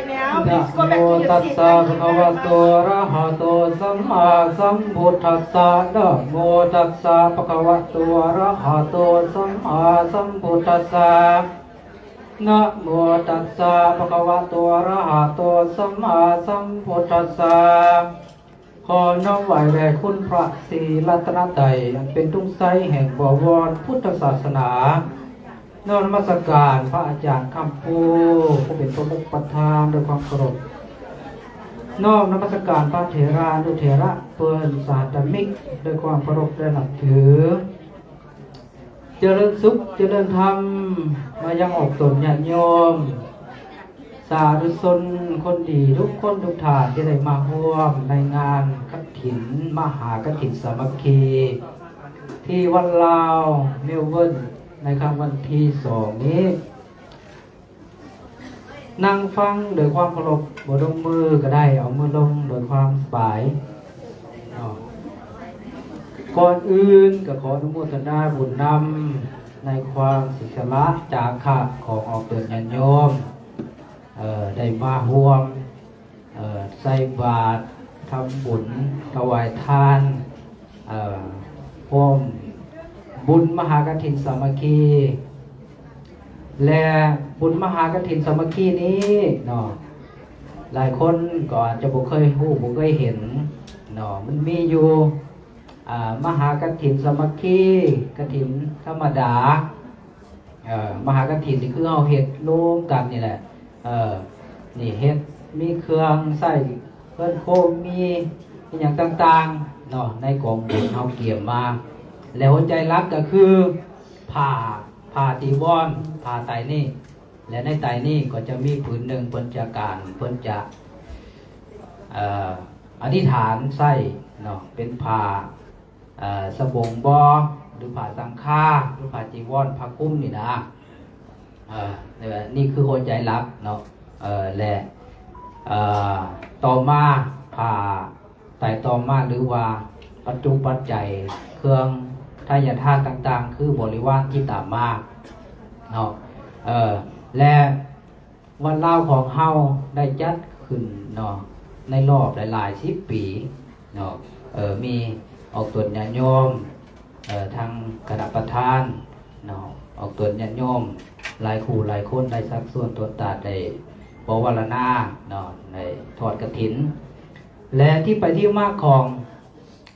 Now, please go back to your seat. ນະໂມຕັດສະ ພະຄະວະໂຕ ອະຣະຫະໂຕ ສຳມາສຳພຸດທັດສະ ນະໂມຕັດສະ ພະຄະວະໂຕ ອະຣະຫະໂຕ ສຳມາສຳພຸດທັດສະ ນະໂມຕັດສະ ພະຄະວະໂຕ ອະຣະຫະໂຕ ສຳມາສຳພຸດທັດສະ ຂໍນ້ອມໄຫວ້ແດ່ຄຸນພະສີລັດຕະນະໄຕ ອັນເປັນທຸງໄຊແຫ່ງບໍວອນພຸດທະສາສະໜາ. ນ້ອມນະມັດສະການພະອາຈານຄຳພູ ຜູ້ເປັນປະມຸກປະທານ ດ້ວຍຄວາມເຄົາລົບ. ນ້ອມນະມັດສະການພະເຖລານຸເຖລະ ເພື່ອນສາທະມິກ ດ້ວຍຄວາມເຄົາລົບ ແລະ ນັບຖື. ຈະເລີນສຸກ ຈະເລີນທຳ ມາຍັງອອກຕົນຍາດໂຍມ ສາທຸຊົນຄົນດີທຸກຄົນທຸກທ່ານ ທີ່ໄດ້ມາຮ່ວມໃນງານກະຖິນ ມະຫາກະຖິນສາມັກຄີ ທີ່ວັດລາວເມລເວີນ ໃນຄ່ຳວັນທີສອງນີ້. ນັ່ງຟັງໂດຍຄວາມເຄົາລົບ, ບໍ່ລົງມືກໍໄດ້, ເອົາມືລົງໂດຍຄວາມສະບາຍເນາະ. ກ່ອນອື່ນກໍຂໍອະນຸໂມທະນາບຸນນຳ ໃນຄວາມເສຍສະຫຼະຈາຄະຂອງອອກຕົນຍາດໂຍມ ເອີ ໄດ້ມາຮ່ວມ ເອີ ໃສ່ບາດ, ທຳບຸນ, ຖວາຍທານ, ເອີ ຮ່ວມບຸນມະຫາກະຖິນສາມັກຄີ ແລະ ບຸນມະຫາກະຖິນສາມັກຄີນີ້ເນາະ ຫຼາຍຄົນກໍອາດຈະບໍ່ເຄີຍຮູ້ ບໍ່ເຄີຍເຫັນເນາະ. ມັນມີຢູ່ ອ່າ ມະຫາກະຖິນສາມັກຄີ, ກະຖິນທຳມະດາ ເອີ ມະຫາກະຖິນນີ້ຄືເຮົາເຮັດລວມກັນນີ້ແຫຼະ ເອີ ນີ້ເຮັດ ມີເຄື່ອງໃຊ້ເຮືອນໂຄມ ມີອີ່ຫຍັງຕ່າງໆເນາະ ໃນກອງບຸນເຮົາກຽມມາ ແລະ ຫົວໃຈຫຼັກກໍຄືຜ້າ ຜ້າຈີວອນ ຜ້າໄຕນີ້ ແລະ ໃນໄຕນີ້ກໍຈະມີຜືນໜຶ່ງ ເພິ່ນຈະການ ເພິ່ນຈະ ເອີ ອະທິຖານໃຊ້ເນາະ ເປັນຜ້າ ເອີ ສະບົງບໍ ຫຼື ຜ້າສັງຄາ ຫຼື ຜ້າຈີວອນ ຜ້າຄຸມນີ້ນະ ເອີ ນີ້ຄືຫົວໃຈຫຼັກເນາະ ເອີ ແລະ ເອີ ຕໍ່ມາ ຜ້າໄຕຕໍ່ມາ ຫຼືວ່າປັດຈຸປັດໄຈ ເຄື່ອງໄທຍະທານຕ່າງໆ ຄືບໍລິວານທີ່ຕາມມາເນາະ ເອີ ແລະ ວັດລາວຂອງເຮົາໄດ້ຈັດຂຶ້ນເນາະ ໃນລອບຫຼາຍໆສິບປີເນາະ ເອີ ມີອອກຕົນຍາດໂຍມ ເອີ ທັງຄະນະປະທານເນາະ ອອກຕົນຍາດໂຍມຫຼາຍຄູ່ຫຼາຍຄົນ ໄດ້ຊັກຊວນຕົນຕາ ໄດ້ປະວາລະນາເນາະ ໄດ້ທອດກະຖິນ ແລະ ທີ່ໄປທີ່ມາຂອງ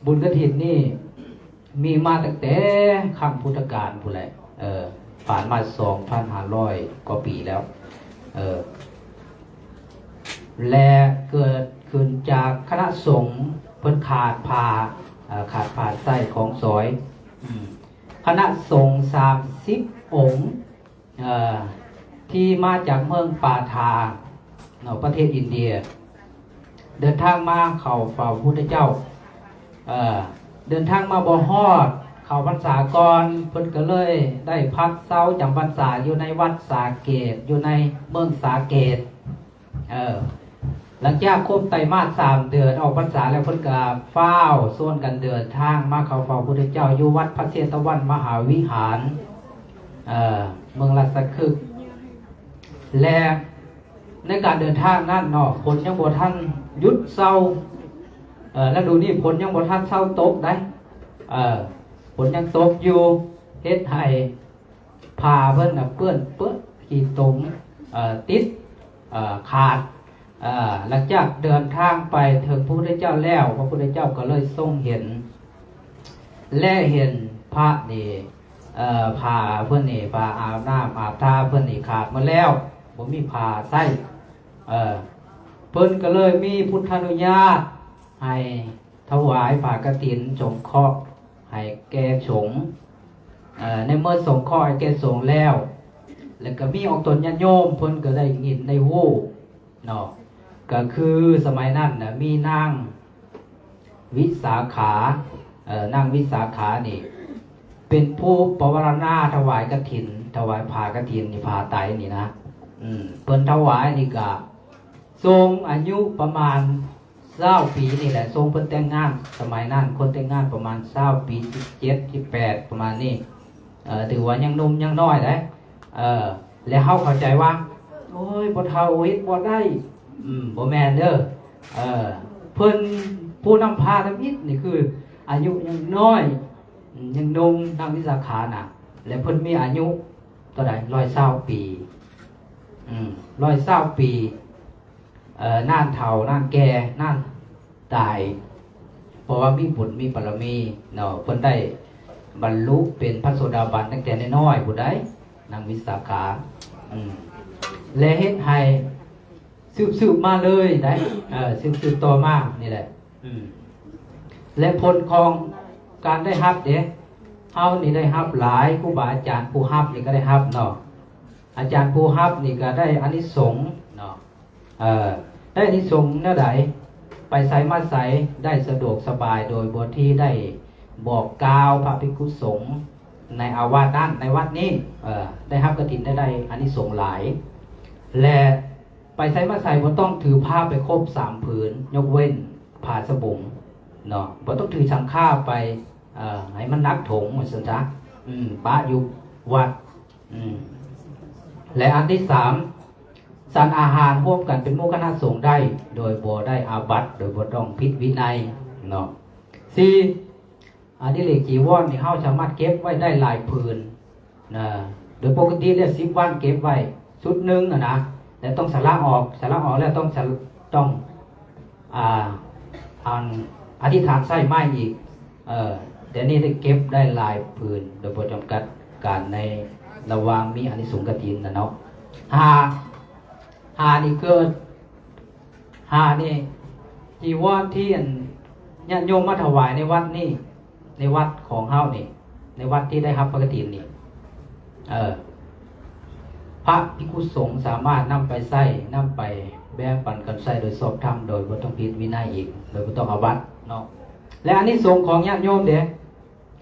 ບຸນກະຖິນນີ້ ມີມາຕັ້ງແຕ່ຄັ້ງພຸດທະການພຸ້ນແຫຼະ ເອີ ຜ່ານມາສອງພັນຫ້າຮ້ອຍກວ່າປີແລ້ວ ເອີ ແລະ ເກີດຂຶ້ນຈາກຄະນະສົງເພິ່ນຂາດຜ້າ ເອີ ຂາດຜ້າໃຊ້ຂອງສອຍ ອາ ຄະນະສົງສາມສິບອົງ ເອີ ທີ່ມາຈາກເມືອງປາທາເນາະ ປະເທດອິນເດຍ ເດີນທາງມາເຂົ້າເຝົ້າພະພຸດທະເຈົ້າ ເອີ ເດີນທາງມາບໍ່ຮອດ ເຂົ້າພັນສາກ່ອນ ເພິ່ນກໍເລີຍໄດ້ພັກເຊົາຈຳພັນສາຢູ່ໃນວັດສາເກດ ຢູ່ໃນເມືອງສາເກດ ເອີ ຫຼັງຈາກຄົບໄຕມາດສາມເດືອນອອກພັນສາແລ້ວ ເພິ່ນກໍຟ້າວຊວນກັນເດີນທາງມາເຂົ້າເຝົ້າພະພຸດທະເຈົ້າຢູ່ວັດພະເຊຕະວັນມະຫາວິຫານ ເອີ ເມືອງລາຊະຄຶກ ແລະ ໃນການເດີນທາງນັ້ນເນາະ ຝົນຍັງບໍ່ທັນຢຸດເຊົາ ເອີ ລະດູນີ້ຝົນຍັງບໍ່ທັນເຊົາຕົກໃດ ເອີ ຝົນຍັງຕົກຢູ່ ເຮັດໃຫ້ ຜ້າເພິ່ນນະເປື້ອນເປິດ ຂີ້ຕົມ ເອີ ຕິດ ເອີ ຂາດ ເອີ ຫຼັງຈາກເດີນທາງໄປເຖິງພະພຸດທະເຈົ້າແລ້ວ ພະພຸດທະເຈົ້າກໍເລີຍຊົງເຫັນ ແລະ ເຫັນພະນີ້ ເອີ ຜ້າເພິ່ນນີ້ ຜ້າອາບນ້ຳອາບທາເພິ່ນນີ້ຂາດໝົດແລ້ວ ບໍ່ມີຜ້າໃຊ້ ເອີ ເພິ່ນກໍເລີຍມີພຸດທານຸຍາດໃຫ້ ຖວາຍຜ້າກະຖິນສົງເຄາະໃຫ້ແກ່ສົງ ເອີ ໃນເມື່ອສົງເຄາະໃຫ້ແກ່ສົງແລ້ວ ແລ້ວກໍມີອອກຕົນຍາດໂຍມ ເພິ່ນກໍໄດ້ຍິນໄດ້ຮູ້ເນາະ ກໍຄືສະໄໝນັ້ນນະ ມີນາງວິສາຂາ ເອີ ນາງວິສາຂານີ້ ເປັນຜູ້ປະວາລະນາຖວາຍກະຖິນ ຖວາຍຜ້າກະຖິນນີ້ ຜ້າໄຕນີ້ນະ ອືມ ເພິ່ນຖວາຍນີ້ກະ ຊົງອາຍຸປະມານຊາວປີນີ້ແຫຼະ ຊົງເພິ່ນແຕ່ງງານ ສະໄໝນັ້ນຄົນແຕ່ງງານປະມານຊາວປີ ສິບເຈັດ ສິບແປດ ປະມານນີ້ ເອີ ຖືວ່າຍັງໜຸ່ມຍັງນ້ອຍເດ້ ເອີ ແລະ ເຮົາເຂົ້າໃຈວ່າ ໂອ້ຍ ພໍ່ເຖົ້າເຮັດບໍ່ໄດ້. ອືມ ບໍ່ແມ່ນເດີ. ເອີ ເພິ່ນ ຜູ້ນຳພາທຳອິດນີ້ຄືອາຍຸຍັງນ້ອຍ ອືມ ຍັງໜຸ່ມ ນາງວິສາຂານະ ແລະ ເພິ່ນມີອາຍຸເທົ່າໃດ? ຮ້ອຍຊາວປີ. ອືມ ຮ້ອຍຊາວປີ. ເອີ ນານເຖົ້າ ນານແກ່ ນານຕາຍ ເພາະວ່າມີບຸນມີບາລະມີເນາະ ເພິ່ນໄດ້ບັນລຸເປັນພະໂສດາບັນຕັ້ງແຕ່ນ້ອຍໆ ພຸ້ນໃດ໋ ນາງວິສາຂາ. ອືມ ແລະ ເຮັດໃຫ້ສືບໆມາເລີຍໄດ໋ ເອີ ສືບໆຕໍ່ມານີ້ແຫຼະ. ອືມ ແລະ ຜົນຂອງການໄດ້ຮັບເດ້ ເຮົານີ້ໄດ້ຮັບຫຼາຍ ຄູບາອາຈານຜູ້ຮັບນີ້ກໍໄດ້ຮັບເນາະ. ອາຈານຜູ້ຮັບນີ້ກໍໄດ້ອານິສົງເນາະ. ເອີ ໄດ້ອານິສົງແນວໃດ? ໄປໃສມາໃສໄດ້ສະດວກສະບາຍ ໂດຍບໍ່ທີ່ໄດ້ບອກກ່າວພະພິກຂຸສົງໃນອາວາດນັ້ນ ໃນວັດນີ້ ເອີ ໄດ້ຮັບກະຖິນ ໄດ້ ໄດ້ອານິສົງຫຼາຍ ແລະ ໄປໃສມາໃສບໍ່ຕ້ອງຖືພາໄປຄົບສາມຜືນ ຍົກເວັ້ນຜ້າສະບົງເນາະ ບໍ່ຕ້ອງຖືສັງຄາໄປ ເອີ ໃຫ້ມັນໜັກຖົງວ່າຊັ້ນຊະ ອືມ ປະຢູ່ວັດ. ອືມ ແລະ ອັນທີສາມ ສັນອາຫານຮ່ວມກັນເປັນໂມຄະນະສົງໄດ້ ໂດຍບໍ່ໄດ້ອາບັດ ໂດຍບໍ່ຕ້ອງຜິດວິໄນເນາະ. ສີ່ ອະດິເລກຈີວອນນີ້ ເຮົາສາມາດເກັບໄວ້ໄດ້ຫຼາຍຜືນນະ ໂດຍປົກກະຕິແລ້ວ ສິບວັນເກັບໄວ້ຊຸດໜຶ່ງນະ ແລະ ຕ້ອງສະຫຼະອອກ ສະຫຼະອອກແລ້ວຕ້ອງ ຕ້ອງ ອ່າ ອັນ ອະທິຖານໃຊ້ໃໝ່ອີກ. ເອີ ແຕ່ນີ້ໄດ້ເກັບໄດ້ຫຼາຍຜືນ ໂດຍບໍ່ຈຳກັດການໃນລະຫວ່າງມີອານິສົງກະຖິນນະເນາະ. ຫ້າ ຫ້ານີ້ເກີດ ຫ້ານີ້ ຈີວອນທີ່ອັນຍາດໂຍມມາຖວາຍໃນວັດນີ້ ໃນວັດຂອງເຮົານີ້ ໃນວັດທີ່ໄດ້ຮັບພະກະຖິນນີ້ ເອີ ພະພິກຂຸສົງສາມາດນຳໄປໃຊ້ ນຳໄປແບ່ງປັນກັນໃຊ້ໂດຍຊອບທຳ ໂດຍບໍ່ຕ້ອງຜິດວິໄນອີກ ໂດຍບໍ່ຕ້ອງອາບັດເນາະ. ແລະ ອານິສົງຂອງຍາດໂຍມເດ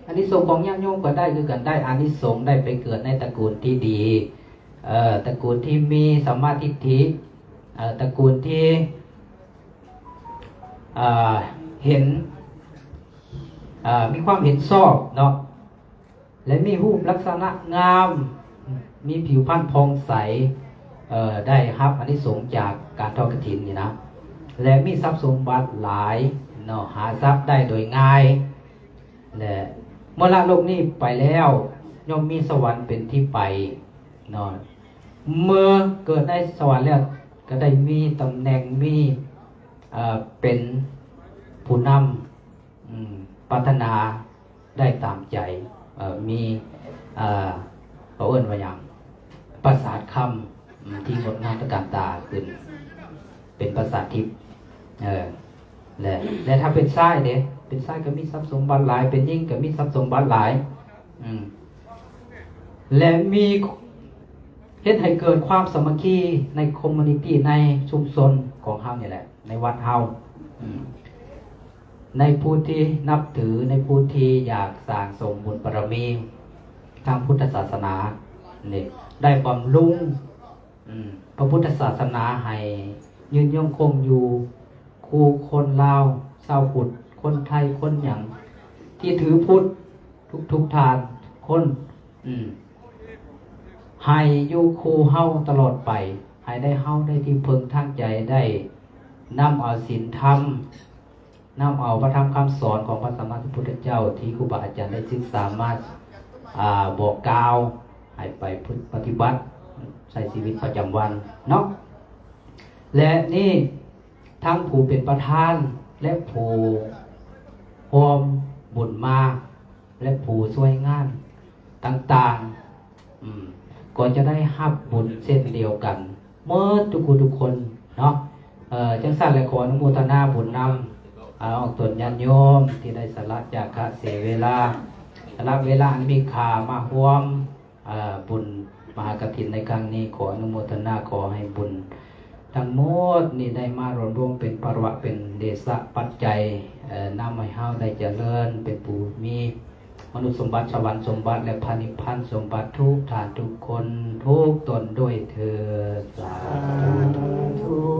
ອານິສົງຂອງຍາດໂຍມກໍໄດ້ຄືກັນ ໄດ້ອານິສົງ ໄດ້ໄປເກີດໃນຕະກູນທີ່ດີ ເອີ ຕະກູນທີ່ມີສຳມາທິດຖິ ເອີ ຕະກູນທີ່ ເອີ ເຫັນ ເອີ ມີຄວາມເຫັນຊອບເນາະ ແລະ ມີຮູບລັກສະນະງາມ ມີຜິວພັນຜ່ອງໃສ ເອີ ໄດ້ຮັບອານິສົງຈາກການທອດກະຖິນນີ້ນະ ແລະ ມີຊັບສົມບັດຫຼາຍເນາະ ຫາຊັບໄດ້ໂດຍງ່າຍ ແລະ ເມື່ອລະໂລກນີ້ໄປແລ້ວ ຍ່ອມມີສະຫວັນເປັນທີ່ໄປເນາະ. ເມື່ອເກີດໃນສະຫວັນແລ້ວ ກໍໄດ້ມີຕຳແໜ່ງ ມີ ເອີ ເປັນຜູ້ນຳ ອືມ ປາດຖະໜາໄດ້ຕາມໃຈ ເອີ ມີ ເອີ ເຂົາເອີ້ນວ່າຫຍັງ ປາສາດຄຳ ອືມ ທີ່ງົດງາມຕະການຕາຂຶ້ນ ເປັນປາສາດທິບ ເອີ ແລະ ແລະ ຖ້າເປັນຊາຍເດ ເປັນຊາຍກໍມີຊັບສົມບັດຫຼາຍ ເປັນຍິງກໍມີຊັບສົມບັດຫຼາຍ ອືມ ແລະ ມີ ເຮັດໃຫ້ເກີດຄວາມສາມັກຄີໃນຄອມມູນິຕີ້ ໃນຊຸມຊົນຂອງເຮົານີ້ແຫຼະ ໃນວັດເຮົາ ອືມ ໃນຜູ້ທີ່ນັບຖື ໃນຜູ້ທີ່ຢາກສ້າງສົມບຸນບາລະມີທາງພຸດທະສາສະໜານີ້ ໄດ້ບຳລຸງ ອືມ ພະພຸດທະສາສະໜາໃຫ້ຍືນຍົງຄົງຢູ່ ຄູ່ຄົນລາວ ຊາວພຸດ ຄົນໄທ ຄົນຫຍັງ ທີ່ຖືພຸດ ທຸກໆທ່ານຄົນ ອືມ ໃຫ້ຢູ່ຄູ່ເຮົາຕະຫຼອດໄປ ໃຫ້ໄດ້ເຮົາໄດ້ທີ່ເພິ່ງທາງໃຈ ໄດ້ນຳເອົາສິນທຳ ນຳເອົາພະທຳຄຳສອນຂອງພະສຳມາສຳພຸດທະເຈົ້າ ທີ່ຄູບາອາຈານໄດ້ສຶກສາມາ ອ່າ ບອກກ່າວ ໃຫ້ໄປປະຕິບັດໃຊ້ຊີວິດປະຈຳວັນເນາະ ແລະ ນີ້ ທັງຜູ້ເປັນປະທານ ແລະ ຜູ້ຮ່ວມບຸນມາ ແລະ ຜູ້ຊ່ວຍງານຕ່າງໆ ອືມ ກໍຈະໄດ້ຮັບບຸນເຊັ່ນດຽວກັນໝົດທຸກຜູ້ທຸກຄົນເນາະ. ເອີ ຈັ່ງຊັ້ນແຫຼະ ຂໍອະນຸໂມທະນາບຸນນຳ ອາ ອອກຕົນຍາດໂຍມທີ່ໄດ້ສະຫຼະຈາຄະເສຍເວລາ ສະຫຼະເວລາອັນມີຄ່າມາຮ່ວມ ອາ ບຸນມະຫາກະຖິນໃນຄັ້ງນີ້ ຂໍອະນຸໂມທະນາ ຂໍໃຫ້ບຸນທັງໝົດນີ້ໄດ້ມາລວມລົງເປັນພາລະ ເປັນເດຊະປັດໄຈ ເອີ ນຳໃຫ້ເຮົາໄດ້ຈະເລີນເປັນຜູ້ມີມະນຸດສົມບັດ ສະຫວັນສົມບັດ ແລະ ພະນິບພານສົມບັດ ທຸກທ່ານທຸກຄົນທຸກຕົນດ້ວຍເທີ້ນ ສາທຸ.